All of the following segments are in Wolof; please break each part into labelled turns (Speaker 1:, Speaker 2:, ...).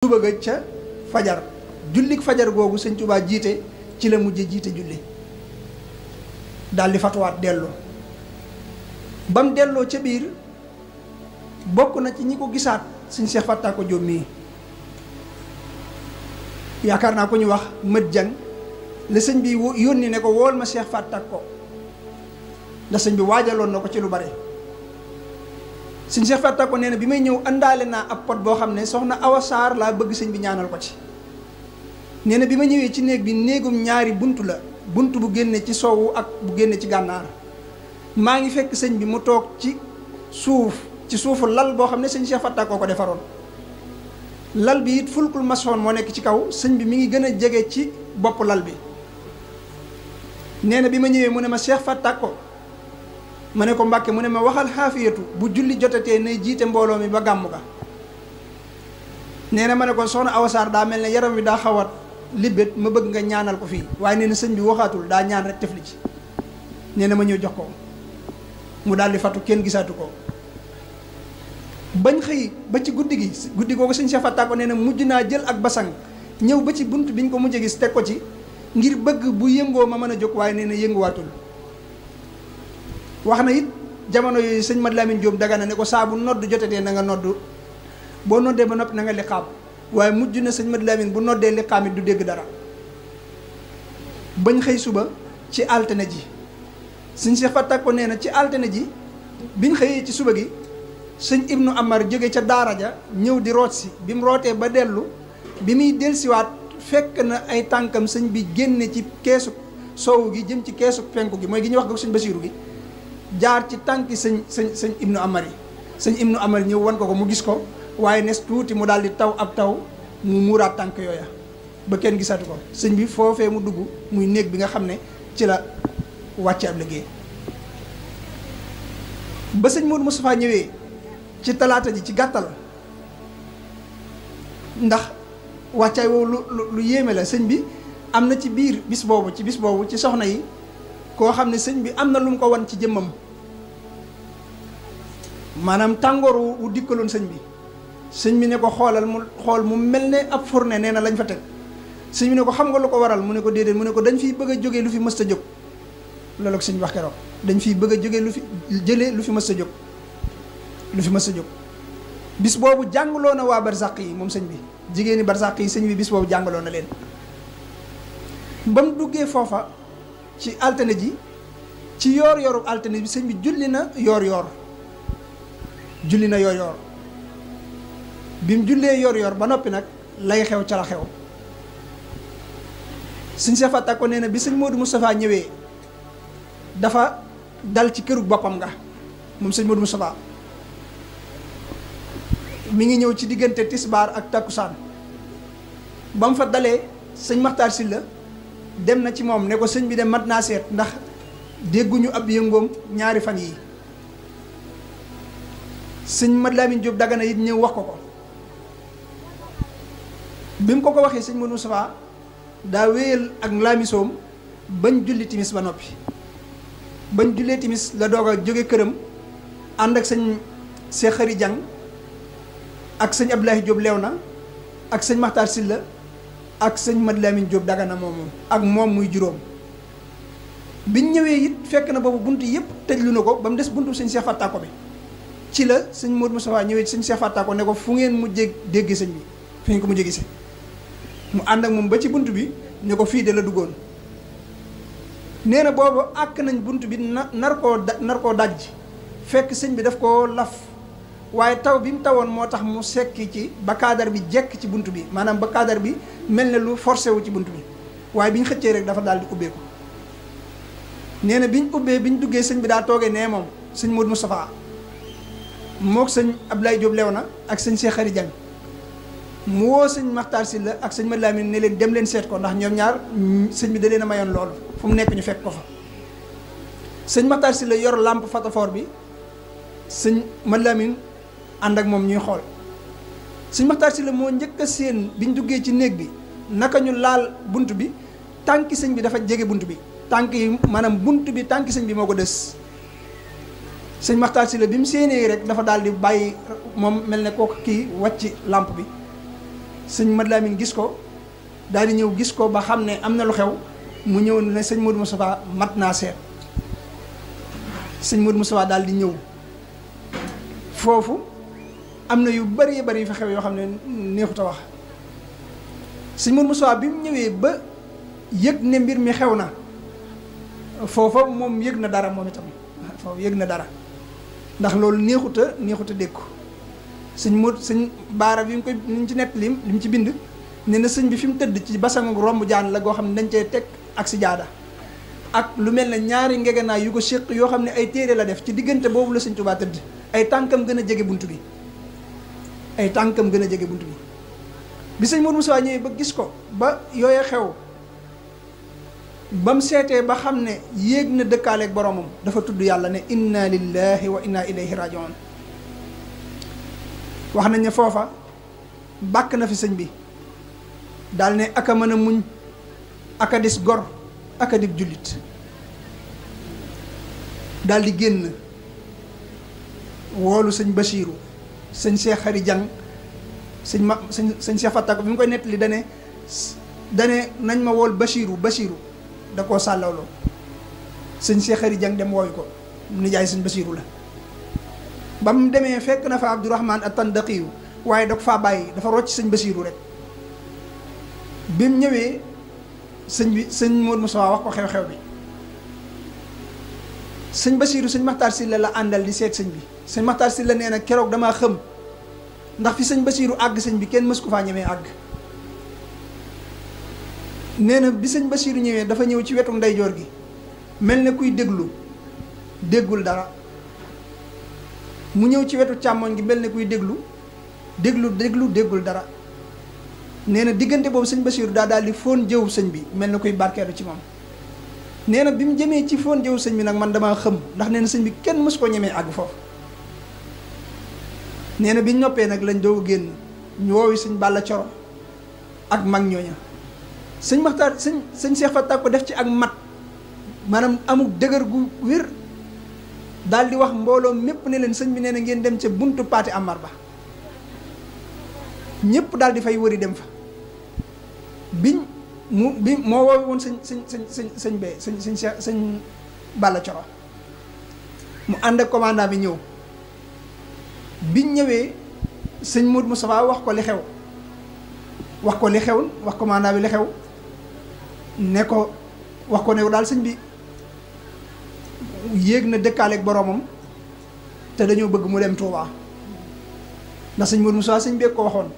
Speaker 1: suba ga ca fajar jullik fajar googu sëñ Tuubaa jiite ci la mujje jiite julli daldi fatuwaat dellu ba mu delloo ca biir bokk na ci ñi ko gisaat sëñ Seex Fatta ko Jóob mii yaakaar naa ko ñu wax mët jang la sëñ bi yónni ne ko wool ma Seex Fatta ko ndax sëñ bi waajaloon na ko ci lu bare sëñ Seex Fatta ko nee na bi may ñëw àndaale naa ab pot boo xam ne soxna Awa Saar laa bëgg sëñ bi ñaanal ko ci nee na bi ma ñëwee ci néeg bi néegum ñaari bunt la bunt bu génne ci soowu ak bu génne ci gànnaar maa ngi fekk sëñ bi mu toog ci suufu lal boo xam ne sëñ Seex Fatta ko defaroon lal bi it fulkul masoon moo nekk ci kaw sëñ bi mi ngi gën a jege ci bopp lal bi nee na bi ma ñëwee mu ne ma Seex Fatta ko ma ne ko Mbàkke mu ne ma waxal xaafiyatu bu julli jotatee nay jiite mbooloo mi ba gàmm ga nee na ma ne ko soxna Awa Saar daa mel ne yaram wi daa xaw a libbét ma bëgg nga ñaanal ko fii waaye nee na sëñ bi waxaatul daa ñaan rek tefli ci nee na ma ñëw jox ko mu daal di fatu kenn gisaatu ko bañ xëy ba ci guddi googu sëñ Seex Fatta ko nee na mujj naa jël ak basang ñëw ba ci bunt biñ ko mujj gis teg ko ci ngir bëgg bu yëngoo ma mën a jóg waaye nee na yënguwaatul wax na it jamono yooyu sëñ Mat Lamin Jóob Dagana ne ko saa bu nodd jotatee na nga nodd boo noddee ba noppi na nga liqaam waaye mujj na sëñ Mat Lamin bu noddee liqaam it du dégg dara bañ xëy suba ci altine ji sëñ Seex Fatta ko nee na ci altine ji biñ xëyee ci suba gi sëñ Ibnu Amar jóge ca daara ja ñëw di root si bi mu rootee ba dellu bi muy delsiwaat fekk na ay tànkam sëñ bi génne ci keesu soowu gi jëm ci keesu penku gi mooy gi ñuy wax ko sëñ Basiiru gi jaar ci tànki sëñ Ibnu Amar yi sëñ Ibnu Amar ñëw wan ko mu gis ko waaye nes tuuti mu daal di taw ab taw mu muuraat tànk yooya ba kenn gisatu ko sëñ bi foofee mu dugg muy néeg bi nga xam ne ci la wàcce ab liggéey ba sëñ Modou Moustapha ñëwee ci talaata ji ci gàttal ndax wàccaay woowu lu yéeme la sëñ bi am na ci biir bis boobu ci soxna yi koo xam ne sëñ bi am na lu mu ko wan ci jëmmam maanaam tàngoor wu dikkaloon sëñ bi ne ko xoolal mu xool mu mel ne ab fourne nee na lañ fa teg sëñ bi ne ko xam nga lu ko waral mu ne ko déedéet mu ne ko dañ fiy bëgg a jógee lu fi mës a jóg loolu ko sëñ bi wax keroog dañ fiy bëgg a jógee lu fi mës a jóg bis boobu jàngaloo na waa barsàq yi moom sëñ bi jigéeni barsàq yi sëñ bi bis boobu jàngaloo na leen ba mu duggee foofa ci altine ji ci yoor-yooru altine bi sëñ bi julli na yoor-yoor bi mu jullee yoor-yoor ba noppi nag lay xew ca la xew sëñ Seex Fatta ko nee na bi sëñ Modou Moustapha ñëwee dafa dal ci këru boppam nga moom sëñ Modou Moustapha mi ngi ñëw ci diggante tisbaar ak takkusaan ba mu fa dalee sëñ Maxtaar Silla dem na ci moom ne ko sëñ bi de mat naa seet ndax dégguñu ab yëngoom ñaari fan yi sëñ Mat Lamin Jóob Dagana it ñëw wax ko bi mu ko waxee sëñ Modou Moustapha daa wéyal ak laamisoom bañ julli timis ba noppi bañ jullee timis la doog a jóge këram ànd ak sëñ Seex Xari Jang ak sëñ Abdoulaye Jóob Leewna ak sëñ Maxtaar Silla ak sëñ Mat Lamin Jóob Dagana moomu ak moom muy juróom biñ ñëwee it fekk na boobu bunt yëpp tëjlu na ko ba mu des buntu sëñ Seex Fatta ko bi ci la sëñ Modou Moustapha ñëwee sëñ Seex Fatta ko ne ko fu ngeen mujjee dégg sëñ bi fu ngeen ko mujjee gisee mu ànd ak moom ba ci bunt bi ne ko fii de la duggoon nee na boobu àkk nañ bunt bi nar koo daj fekk sëñ bi daf koo laf waaye taw bi mu tawoon moo tax mu sekki ci ba kaadar bi jekk ci bunt bi maanaam ba kaadar bi mel ne lu forcé wu ci bunt bi waaye bi ñu xëccee rek dafa daal di ubbeeku nee na bi ñu duggee sëñ bi daa toogee nee moom sëñ Modou Moustapha mook sëñ Abdoulaye Jóob Leewna ak sëñ Seex Xari Jang mu woo sëñ Maxtaar Silla ak sëñ Mat Lamin ne leen dem leen seet ko ndax ñoom ñaar sëñ bi da leen a mayoon loolu fu mu nekk ñu fekk ko fa sëñ Maxtaar Silla yor làmp fatafoor bi sëñ Mat Lamin ànd ak moom ñuy xool sëñ Maxtaar Silla moo njëkk a séen biñ duggee ci néeg bi naka ñu laal bunt bi tànki sëñ bi dafa jege bunt bi tànk yi maanaam bunt bi tànki sëñ bi moo ko des sëñ Maxtaar Silla bi mu séenee rek dafa daal di bàyyi moom mel ne kooku kii wàcc làmp bi sëñ Mad Lamin gis ko daal di ñëw gis ko ba xam ne am na lu xew mu ñëw ne sëñ Modou Moustapha mat naa seet. sëñ Modou Moustapha daal di ñëw foofu am na yu bari bari yu fa xew yoo xam ne neexut a wax. sëñ Modou Moustapha bi mu ñëwee ba yëg ne mbir mi xew na foofa moom yëg na dara moom itam foofu yëg na dara ndax loolu neexut a dékku sëñ baara bi mu koy li mu ci nett li mu ci bind ne na sëñ bi fi mu tëdd ci basangu romb jaan la goo xam ne dañ cee teg ak si jaada ak lu mel ne ñaari ngegenaay yu ko séq yoo xam ne ay téere la def ci diggante boobu la sëñ Tuubaa tëdd ay tànkam gën a jege bunt bi bi sëñ Modou Moustapha ñëwee ba gis ko ba yooye xew ba mu seetee ba xam ne yéeg na dëkkaaleeg boromam dafa tudd yàlla ne inna lillahi wa inna ilayhi rajiun. wax nañ ne foofa bàkk na fi sëñ bi daal ne aka mën a muñ aka dis gor aka dib jullit daal di génn woolu sëñ Basiiru sëñ Cheikh Xari Jang sëñ Cheikh Fatta ko bi mu koy nettali dane nañ ma wool Basiiru da koo sàllawloo sëñ Cheikh Xari Jang dem wooyu ko nijaay sëñ Basiiru la ba mu demee fekk na fa Abdourahman at-Tandaqiyu waaye da ko faa bàyyi dafa rocc sëñ Basiiru rek bi mu ñëwee sëñ Modou Moustapha wax ko xew-xew bi sëñ Basiiru sëñ Maxtaar Silla la àndal di seet sëñ bi sëñ Maxtaar Silla nee na keroog damaa xëm ndax fi sëñ Basiiru àgg sëñ bi kenn mës ko faa ñemee àgg. nee na bi sëñ Basiiru ñëwee dafa ñëw ci wetu ndeyjoor gi mel ne kuy déggul dara mu ñëw ci wetu càmmoñ gi mel ne kuy déggul dara nee na diggante boobu sëñ Basiiru daal di fóon jëw sëñ bi mel na kuy barkeelu ci moom. nee na bi mu jëmee ci fóon jëw sëñ bi nag man damaa xëm ndax nee na sëñ bi kenn mës koo ñemee àgg foofu. nee na bi ñu noppee nag lañ doog génn ñu woowi sëñ Balla Coro ak mag ñooña sëñ Maxtaar sëñ Cheikh Fatta ko def ci ak mat maanaam amul dëgër gu wér daal di wax mbooloo mépp ne leen sëñ bi nee na ngeen dem ca buntu paati Amar ba ñëpp daal di fay wëri dem fa bi moo woowi woon sëñ Balla Coro mu ànd ak commandant bi ñëw biñ ñëwee sëñ Modou Moustapha wax ko li xew wax commandant bi li xew ne ko wax ko ne daal sëñ bi yéeg na dëkkaaleeg boromam te dañoo bëgg mu dem Touba ndax sëñ Modou Moustapha sëñ bee ko waxoon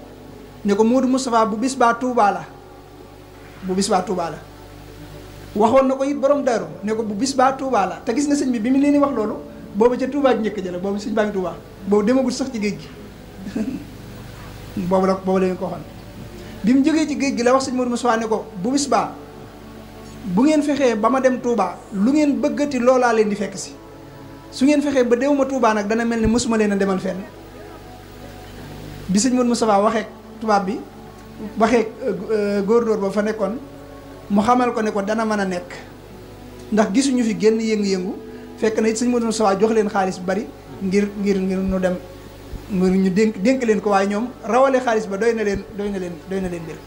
Speaker 1: ne ko Modou Moustapha bu bis baa Touba la waxoon na ko it borom Daaru ne ko bu bis baa Touba la te gis nga sëñ bi mu leen di wax loolu boobu ca Touba ji njëkk jëla boobu sëñ baa ngi Touba boobu demagul sax ci géej gi boobu la ñu ko waxoon bi mu jógee ci géej gi la wax sëñ Modou Moustapha ne ko bu bis baa bu ngeen fexee ba ma dem Touba lu ngeen bëggati loolaa leen di fekk si su ngeen fexee ba déwuma Touba nag dana mel ni mësuma leen a demal fenn bi sëñ Modou Moustapha waxee tubaab bi waxee góornóor ba fa nekkoon mu xamal ko ne ko dana mën a nekk ndax gisuñu fi génn yëngu-yëngu fekk na it sëñ Modou Moustapha jox leen xaalis bu bari ngir nu dem ngir ñu dénk leen ko waaye ñoom rawale xaalis ba doy na leen mbir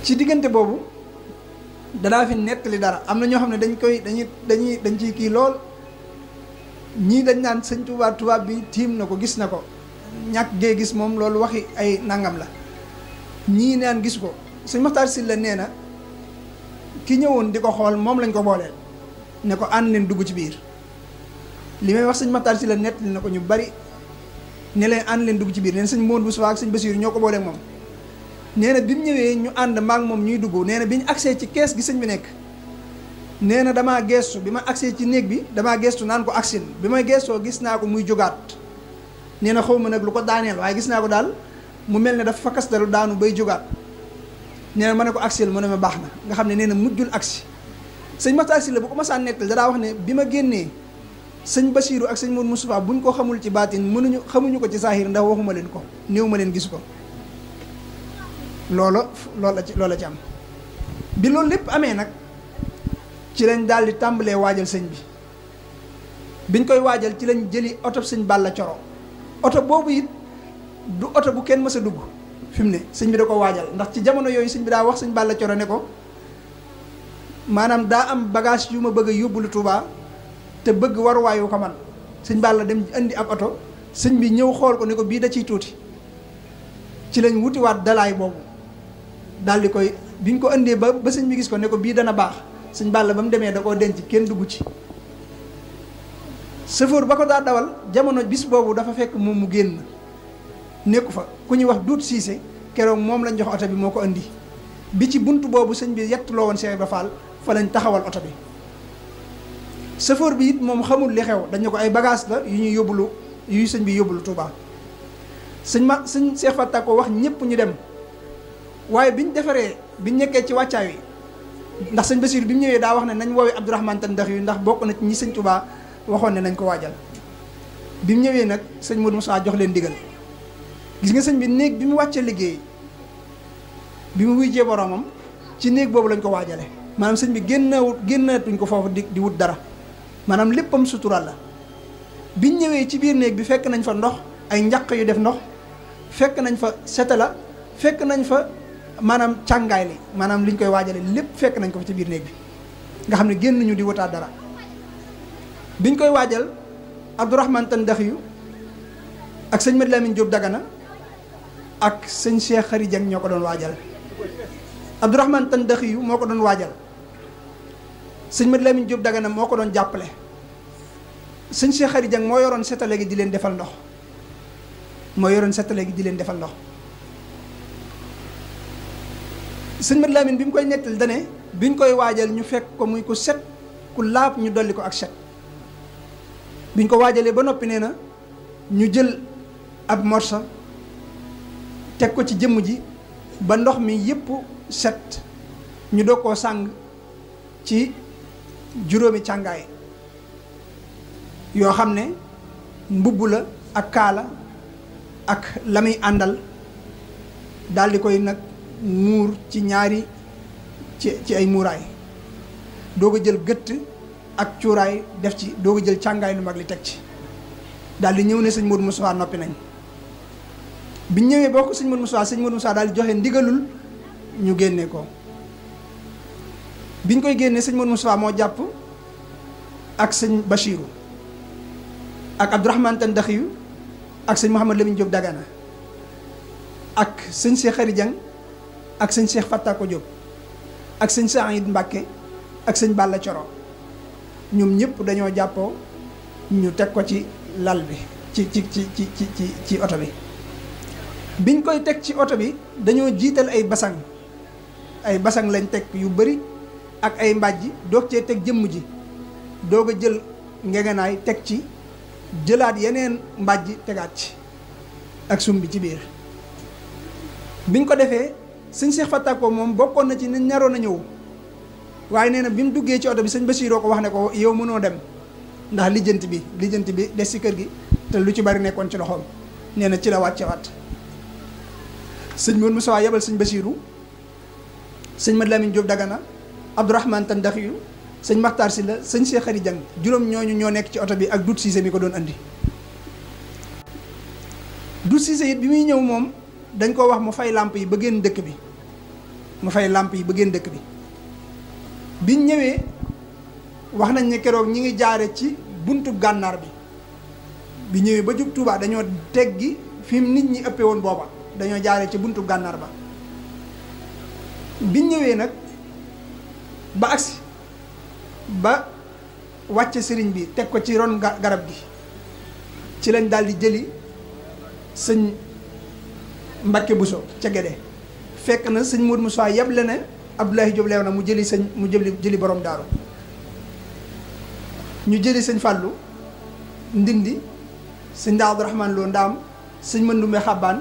Speaker 1: ci diggante boobu danaa fi nettali dara am na ñoo xam ne dañ ciy kii lool ñii dañ naan sëñ tubaab bi tiim na ko gis na ko ñàkk gee gis moom loolu waxi ay nangam la ñii naan gis ko sëñ Maxtaar Sylla nee na ki ñëwoon di ko xool moom lañ ko booleel ne ko ànd leen dugg ci biir li may wax sëñ Maxtaar Sylla nettali na ko ñu bari ne leen ànd leen dugg ci biir nee na sëñ Modou Moustapha ak sëñ Bassirou ñoo ko booleeg moom nee na bi mu ñëwee ñu ànd maak moom ñuy dugg nee na bi ñu agsee ci kees gi sëñ bi nekk nee na damaa geestu bi ma agsee ci néeg bi damaa geestu naan ko agsil bi may geestoo gis naa ko muy jógaat nee na xaw ma nag lu ko daaneel waaye gis naa ko daal mu mel ne dafa fakkas dalu daanu bay jógaat nee na ma ne ko agsil mu ne ma baax na nga xam ne nee na mujjul agsi sëñ Maxtaar Sylla bu ko masaan nettal danaa wax ne bi ma génnee sëñ Bassirou ak sëñ Modou Moustapha buñ ko xamul ci baatin xamuñu ko ci saahir ndax waxuma leen ko néew ma leen gis ko loola ci am bi loolu lépp amee nag ci lañ daal di tàmbalee waajal sëñ bi biñ koy waajal ci lañ jëli oto sëñ Balla Coro oto boobu it du oto bu kenn mës a dugg fi mu ne sëñ bi da ko waajal ndax ci jamono yooyu sëñ bi daa wax sëñ Balla Coro ne ko maanaam daa am bagage yu ma bëgg a yóbbulu Touba te bëgg waruwaayu ko man sëñ Balla dem indi ab oto sëñ bi ñëw xool ko ne ko bii da ciy tuuti ci lañ wutiwaat dalaay boobu daal di koy biñ ko indee ba sëñ bi gis ko ne ko bii dana baax sëñ Balla ba mu demee da koo denc kenn dugg ci chauffeur ba ko daa dawal jamono bis boobu dafa fekk moom mu génn nekku fa ku ñuy wax duut siise keroog moom lañ jox oto bi moo ko indi bi ci bunt boobu sëñ bi yettuloo woon Cheikh Ibra Fall fa lañ taxawal oto bi chauffeur bi it moom xamul li xew dañu ko ay bagage la yu ñuy yóbbulu yu sëñ bi yóbbulu Touba sëñ Cheikh Fatta ko wax ñëpp ñu dem waaye biñ defaree biñ nekkee ci wàccaay wi ndax sëñ Basiir bi mu ñëwee daa wax ne nañ woowee Abdourahmane Tan ndax yu ndax bokk na ci ñi sëñ Touba waxoon ne nañ ko waajal bi mu ñëwee nag sëñ Modou Moussa jox leen digal gis nga sëñ bi néeg bi mu wàccee liggéey bi mu wujjee boromam ci néeg boobu lañ ko waajale maanaam sëñ bi génnatuñ ko foofu di wut dara maanaam léppam sutural la biñ ñëwee ci biir néeg bi fekk nañ fa ndox ay njaq yu def ndox fekk nañ fa setala fekk nañ fa maanaam càngaay li maanaam liñ koy waajale lépp fekk nañ ko fa ci biir néeg bi nga xam ne génn ñu di wutaat dara biñ koy waajal Abdourahmane Tan Daxiyu ak sëñ Madi Lamine Diop Dagana ak sëñ Cheikh Khary Dieng ñoo ko doon waajal Abdourahmane Tan Daxiyu moo ko doon waajal sëñ Madi Lamine Diop Dagana moo ko doon jàppale sëñ Cheikh Khary Dieng moo yoroon setale gi di leen defal ndox sëñ Madi Lamine bi mu koy nettal dane biñ koy waajal ñu fekk ko muy ku set ku laab ñu dolli ko ak set biñ ko waajalee ba noppi nee na ñu jël ab morsa teg ko ci jëmm ji ba ndox mi yépp set ñu doog koo sàng ci juróomi càngaay yoo xam ne mbubb la ak kaala ak la muy àndal daldi koy nag muur ci ñaari ci ay muuraay doog a jël gëtt ak cuuraay def ci doog a jël càngaay lu mag li teg ci daldi ñëw ne sëñ Modou Moussa noppi nañ biñ ñëwee boo ko sëñ Modou Moussa daal di joxe ndigalul ñu génne ko biñ koy génne sëñ Modou Moussa moo jàpp ak sëñ Bachirou ak Abdourahmane Tan Daxiyu ak sëñ Mouhamad Lamine Diop Dagana ak sëñ Cheikh Khary Dieng ak sëñ Cheikh Fatta Ko Diop ak sëñ Saïd Mbacke ak sëñ Balla Coro ñoom ñëpp dañoo jàppoo ñu teg ko ci lal bi ci oto bi biñ koy teg ci oto bi dañoo jiital ay basang lañ teg yu bari ak ay mbàjj doog cee teg jëmm ji doog a jël ngegenaay teg ci jëlaat yeneen mbàjj tegaat ci ak sum bi ci biir biñ ko defee sëñ Cheikh Fatta Ko moom bokkoon na ci ni ñaroon a ñëw waaye nee na bi mu duggee ci oto bi sëñ Bassiroo ko wax ne ko yow mënoo dem ndax lijjanti bi des ci kër gi te lu ci bari nekkoon ci loxoom nee na ci la wàccewaat sëñ Modou Moussa yebal sëñ Bassirou sëñ Madi Lamine Diop Dagana Abdourahmane Tan Daxiyu sëñ Makhtar Sylla sëñ Cheikh Khary Dieng juróom ñooñu ñoo nekk ci oto bi ak Dut Cissé mi ko doon andi Dut Cissé it bi muy ñëw moom dañ ko wax mu fay làmp yi ba génn dëkk bi biñ ñëwee wax nañ ne keroog ñi ngi jaare ci buntu gànnaar bi ñëwee ba jub Touba dañoo teggi fi nit ñi ëppee woon booba dañoo jaare ci buntu gànnaar ba biñ ñëwee nag ba agsi ba wàcce sëriñ bi teg ko ci ron garab gi ci lañ daldi jëli sëñ Mbakke Buso ca Gédé fekk na sëñ Modou Moussa yeble ne Abdoulaye Diop leew na mu jëli borom daaru ñu jëli sëñ Fàllu Ndindi sëñ daa Abdourahmane Lo Ndaam sëñ Mandumbe Xabbaan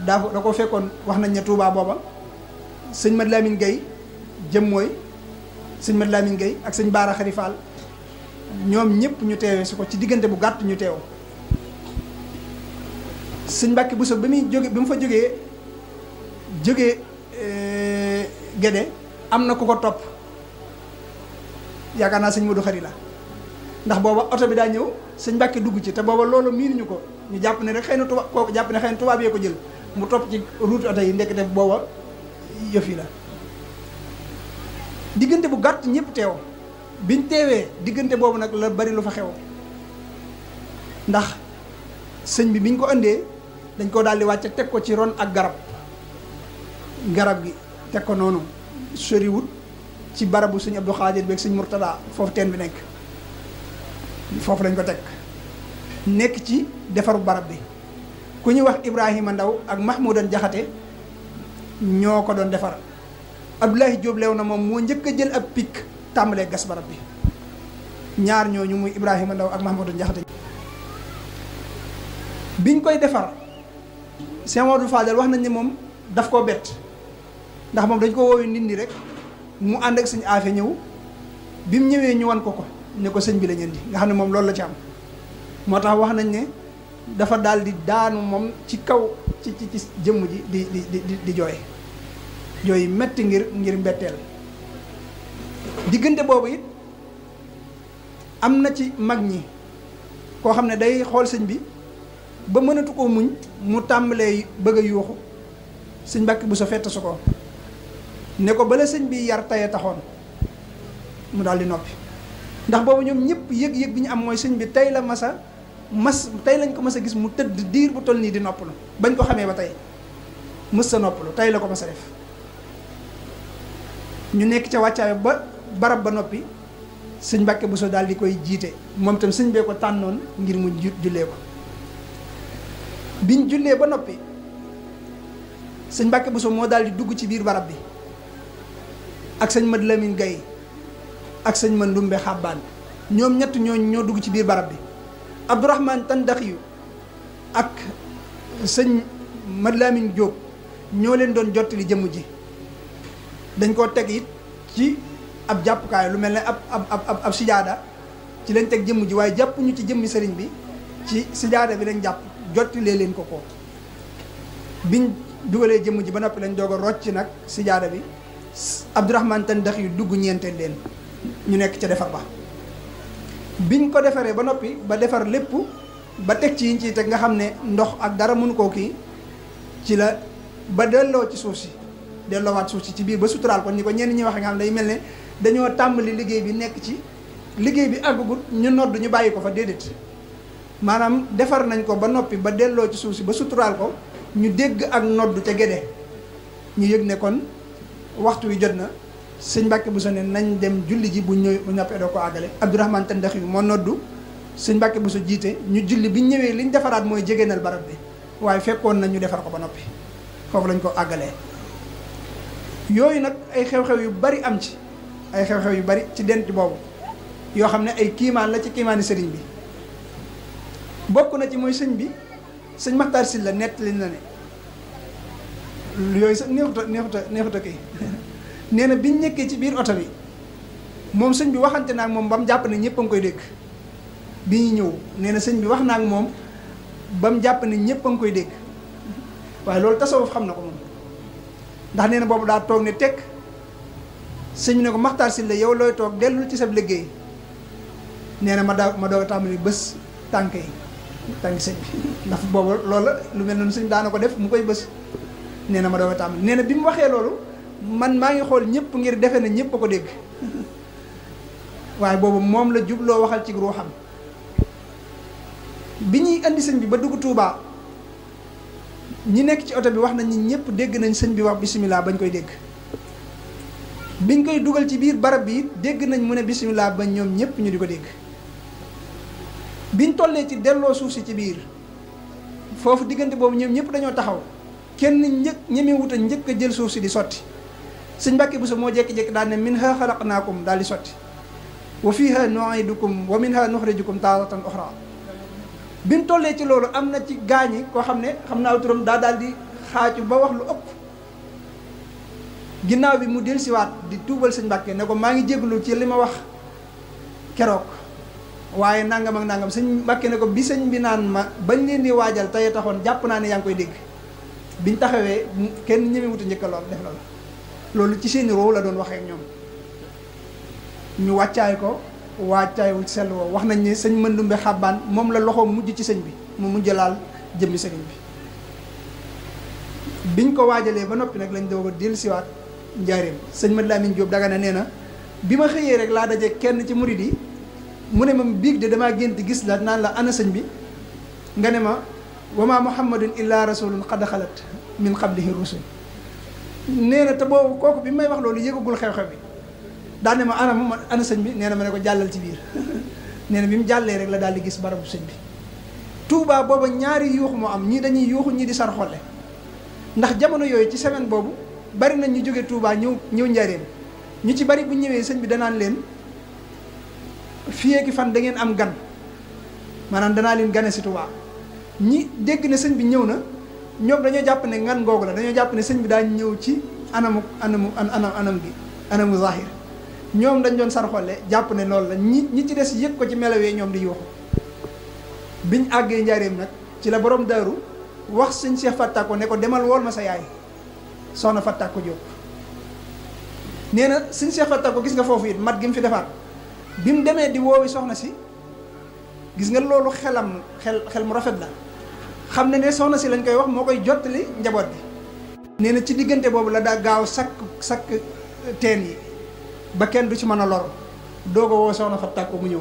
Speaker 1: da ko fekkoon wax nañ ne Touba booba sëñ Madi Lamine Gueye jëm mooy sëñ Madi Lamine Gueye ak sëñ Baara Xari Fall ñoom ñëpp ñu teewee su ko ci diggante bu gàtt ñu teew sëñ Mbàkke Buso ba mu fa jógee Gédé am na ku ko topp yaakaar naa sëñ Modou Xari la ndax booba oto bi daa ñëw sëñ Mbàkke dugg ci te booba loolu miinuñu ko ñu jàpp ne rek xëy na tubaab kooku jàpp ne xëy na tubaab yee ko jël mu topp ci route oto yi ndekete booba yëf yi la diggante bu gàtt ñëpp teew biñ teewee diggante boobu nag la bari lu fa xew ndax sëñ bi biñ ko indee dañ ko daal di wàcce teg ko ci ron ak garab gi teg ko noonu soriwut ci barabu sëñ Abdou Khadir beeg sëñ Murtada foofu teen bi nekk foofu lañ ko teg nekk ci defaru barab bi ku ñuy wax Ibrahima Ndaw ak Mahmoudan Jaxate ñoo ko doon defar Abdoulaye Diop leew na moom moo njëkk a jël ab pik tàmbalee gas barab bi ñaar ñooñu muy Ibrahima Ndaw ak Mahmoudan Jaxate biñ koy defar Cheikh Mamadou Fadel wax nañ ne moom daf koo bett ndax moom dañ ko woowee nit ñi rek mu ànd ak sëñ Afe ñëw bi mu ñëwee ñu wan ko ne ko sëñ bi la ñeen di nga xam ne moom loolu la ci am moo tax wax nañ ne dafa daal di daanu moom ci kaw ci jëmm ji di jooy metti ngir mbetteel diggante boobu it am na ci mag ñi koo xam ne day xool sëñ bi ba mënatu koo muñ mu tàmbalee bëgg a yuuxu sëñ Mbàkke bu sa fett su ko ne ko bala sëñ bi yar taye taxoon mu daal di noppi ndax boobu ñoom ñëpp yëg-yëg bi ñu am mooy sëñ bi tey la tey lañ ko mas a gis mu tëdd diir bu toll nii di noppalu bañ ko xamee ba tey mës sa noppalu tey la ko mas a def ñu nekk ca wàccaay ba barab ba noppi sëñ Mbàkke Buso daal di koy jiite moom itam sëñ bee ko tànnoon ngir mu jullee ko biñ jullee ba noppi sëñ Mbàkke Buso moo daal di dugg ci biir barab bi ak sëñ Mad Lamin Gay ak sëñ Ma Ndumbe Xabbaan ñoom ñett ñoo dugg ci biir barab bi Abdourahman Tandaxiyu ak sëñ Mad Lamin Jóob ñoo leen doon jottali jëmm ji dañ koo teg it ci ab jàppukaay lu mel ne ab sijaada ci lañ teg jëmm ji waaye jàppuñu ci jëmmi sëriñ bi ci sijaada bi lañ jàpp jottilee leen ko biñ dugalee jëmm ji ba noppi lañ doog a rocc nag sijaada bi Abdourahman Tandaxiyu dugg ñeenteel leen ñu nekk ca defar ba biñ ko defaree ba noppi ba defar lépp ba teg ci yiñ ciy teg nga xam ne ndox ak dara mënu koo kii ci la ba delloo ci suuf si delloowaat suuf si ci biir ba suturaal ko ni ko ñenn ñi waxe nga xam ne day mel ne dañoo tàmbali liggéey bi nekk ci liggéey bi àggagut ñu nodd ñu bàyyi ko fa déedéet maanaam defar nañ ko ba noppi ba delloo ci suuf si ba suturaal ko ñu dégg ak nodd ca géde ñu yëg ne kon waxtu wi jot na sëñ Mbàkke Buso ne nañ dem julli ji bu ñëw bu ñoppee doo ko àggale Abdourahman Tandaxiyu moo noddu sëñ Mbàkke Buso jiite ñu julli bi ñëwee liñ defaraat mooy jegéenal barab bi waaye fekkoon na ñu defar ko ba noppi foofu lañ ko àggalee yooyu nag ay xew-xew yu bari am ci ay xew-xew yu bari ci denc boobu yoo xam ne ay kiimaan la ci kiimaani sëriñ bi bokk na ci mooy sëñ bi sëñ Maxtaar Sylla nettali na ne yooyu sax neexuta kii nee na biñ nekkee ci biir oto bi moom sëñ bi waxante naa ak moom ba mu jàpp ne ñëpp a ngi koy dégg bi ñu ñëw nee na sëñ bi wax naa ak moom ba mu jàpp ne ñëpp a ngi koy dégg waaye loolu tasawuf xam na ko moom ndax nee na boobu daa toog ne tekk sëñ bi ne ko Maxtaar Sylla yow looy toog dellul ci sa liggéey nee na ma doog a tàmbali bés tànk yi tànk sëñ bi ndax boobu loolu lu mel noonu sëñ daana ko def mu koy bés nee na ma doog a tàmbali nee na bi mu waxee loolu man maa ngi xool ñëpp ngir defe na ñëpp a ko dégg waaye boobu moom la jubloo waxal ci ruuxam bi ñuy indi sëñ bi ba dugg Tuubaa ñi nekk ci oto bi wax nañ ni ñëpp dégg nañ sëñ bi wax bisimilah bañ koy dégg biñ koy dugal ci biir barab bi dégg nañ mu ne bisimilah ba ñoom ñëpp ñu di ko dégg biñ tollee ci delloo suuf si ci biir foofu diggante boobu ñoom ñëpp dañoo taxaw kenn ñemewut a njëkk a jël suuf si di sotti sëñ Mbàkke Buso moo jékki-jékki daal ne minha xalaqnaakum daal di sotti wa fiha nu'idukum wa minha nuxrijukum taaratan uxra bi mu tollee ci loolu am na ci gaañi koo xam ne xam naa turam daal di xaaju ba wax lu ëpp ginnaaw bi mu dellusiwaat di tuubal sëñ Mbàkke ne ko maa ngi jéglu ci li ma wax keroog waaye nangam ak nangam sëñ Mbàkke ne ko bi sëñ bi naan ma bañ leen di waajal tey taxoon jàpp naa ne yaa ngi koy dégg biñ taxawee kenn ñemewut a njëkk a lool def loolu ci seeni roo la doon waxee ak ñoom ñu wàccaay ko wàccaayul sell woo wax nañ ne sëñ Mandumbe Xabbaan moom la loxoom mujj ci sëñ bi mu mujj laal jëmmi sëriñ bi biñ ko waajalee ba noppi nag lañ doog a dellusiwaat njaareem. sëñ Mad Lamin Jóob Dagana nee na bi ma xëyee rek laa daje kenn ci murid yi mu ne ma biig de damaa gént gis la naan la ana sëñ bi nga ne ma wa ma muhammadun illa rasulun qad xalat min qablihi rusul. nee na te boobu kooku bi may wax loolu yëgagul xew-xew bi daa ne ma ana sëñ bi nee na ma ne ko jàllal ci biir nee na bi mu jàllee rek la daal di gis barabu sëñ bi. Touba booba ñaari yuuxu moo am ñii dañuy yuuxu ñii di sar xolle ndax jamono yooyu ci semaine boobu bari nañ ñu jóge Touba ñëw njaareem ñu ci bari bu ñëwee sëñ bi danaan leen fii ki fan da ngeen am gan maanaam danaa leen gane si Touba. ñi dégg ne sëñ bi ñëw na ñoom dañoo jàpp ne ngan googu la dañoo jàpp ne sëñ bi daa ñëw ci anam gi anamu zahir ñoom dañ doon sar xolle jàpp ne loolu la ñi ci des yëg ko ci melawee ñoom di yuuxu. biñ àggee njaareem nag ci la borom daaru wax sëñ Cheikh Fattako ne ko demal wool ma sa yaay soxna Fattako Jóob. nee na sëñ Cheikh Fattako gis nga foofu it mat gi mu fi defaat bi mu demee di woowi soxna si gis nga loolu xel mu rafet la xam ne soxna si lañ koy wax moo koy jottali njaboot bi. nee na ci diggante boobu la daa gaaw sakk teen yi ba kenn du ci mën a lor doog a woo soxna Fattako mu ñëw.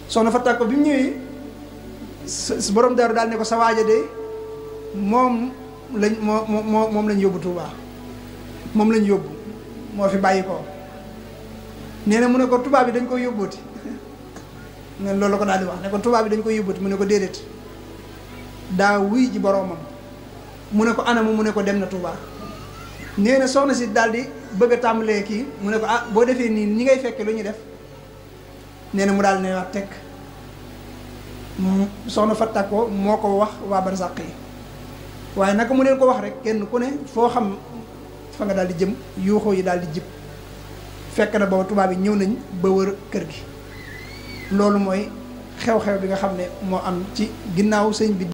Speaker 1: soxna Fattako bi mu ñëwee borom daaru daal ne ko sa waaja de moom lañ yóbbu Touba moom lañ yóbbu moo fi bàyyi ko. nee na mu ne ko tubaab bi dañ koy yóbbuti ne loolu la ko daal di wax ne ko tubaab bi dañ koy yóbbuti mu ne ko déedéet daa wuy ji boroomam mu ne ko anamu mu ne ko dem na Touba. nee na soxna si daal di bëgg a tàmbalee kii mu ne ko boo defee nii ñi ngay fekke lu ñuy def. nee na mu daal ne wax tekk soxna Fattako moo ko wax waa barsàq yi waaye naka mu leen ko wax rek kenn ku ne foo xam fa nga daal di jëm yuuxoo yi daal di jib fekk na booba tubaab yi ñëw nañ ba wër kër gi. loolu mooy xew-xew bi nga xam ne moo am ci ginnaaw sëñ bi